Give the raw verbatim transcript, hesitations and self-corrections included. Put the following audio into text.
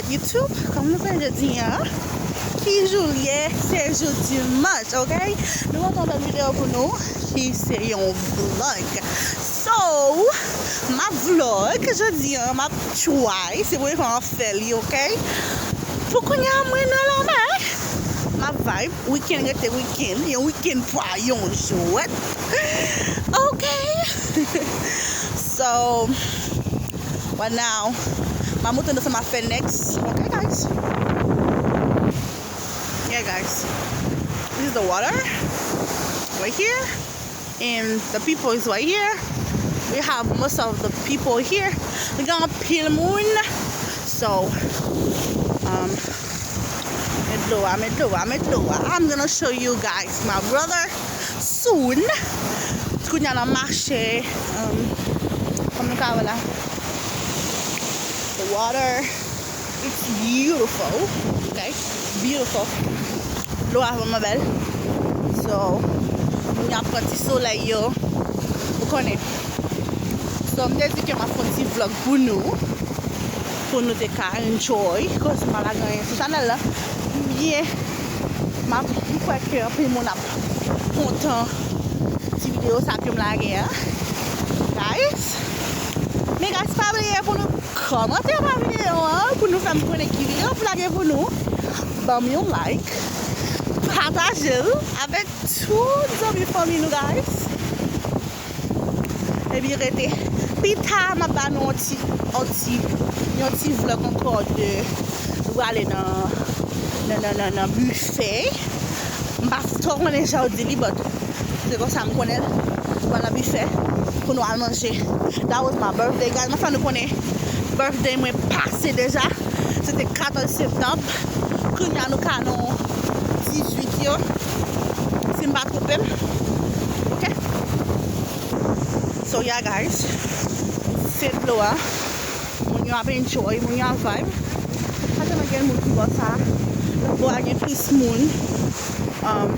YouTube, kòm nou konnen jodi a, ki jou l ye, se jou dimanch, ok? Nou pote yon lòt videyo pou nou, ki se yon vlog. So, m ap vlog jodi a, m ap try, se premye fwa m ap fè li, ok? Pou kounye a, mwen nan lanmè, m ap vibe, weekend rete weekend, yon weekend pa yon jwèt, ok? So, but now, m ap montre nou sa m ap fè next. Ok, guys? Yeah, guys. This is the water right here. And the people is right here. We have most of the people here. Nou gen anpil moun. So, um, met dlo a, met dlo a, met dlo a. I'm gonna show you guys my brother soon. Kounye a n ap mache, um, kòm nou ka wè la. The water, it's beautiful, ok? Beautiful. Dlo a vrèman bèl. So, moun yo ap pran ti solèy yo. Ou konnen. So, m te di ke m ap fè yon ti vlog pou nou. Pou nou te ka enjoy. Koz m pa lage anyen sou chanèl la. Byen, m ap, m kwè ke anpil moun ap kontan ti videyo sa ke m lage a. Guys, men guys, pa bliye pou nou kòmante pa videyo an, pou nou fè m konnen ki videyo pou lage pou nou. Ban m yon like, pataje l avèk tout zanmi fanmi nou, guys. Epi rete. Pita, m ap ba nou yon ti, yon ti, yon ti vlog ankò de, nou prale nan, nan, nan, nan, nan bifè. M pa twò konnen jan yo di li, but se konsa m konnen l. Nou pral nan bifè pou nou al manje. That was my birthday, guys. Mwen fè nou konnen birthday mwen pase deja. Se te katòz septanm. Kounye a nou ka nan dizuit yo. Si m pa twonpe m. Ok? So, yeah, guys. Se dlo a. Moun yo ap enjoy, moun yo ap vibe. Pa tèlman gen moun ki bò sa. Lòt bò a gen plis moun. Um,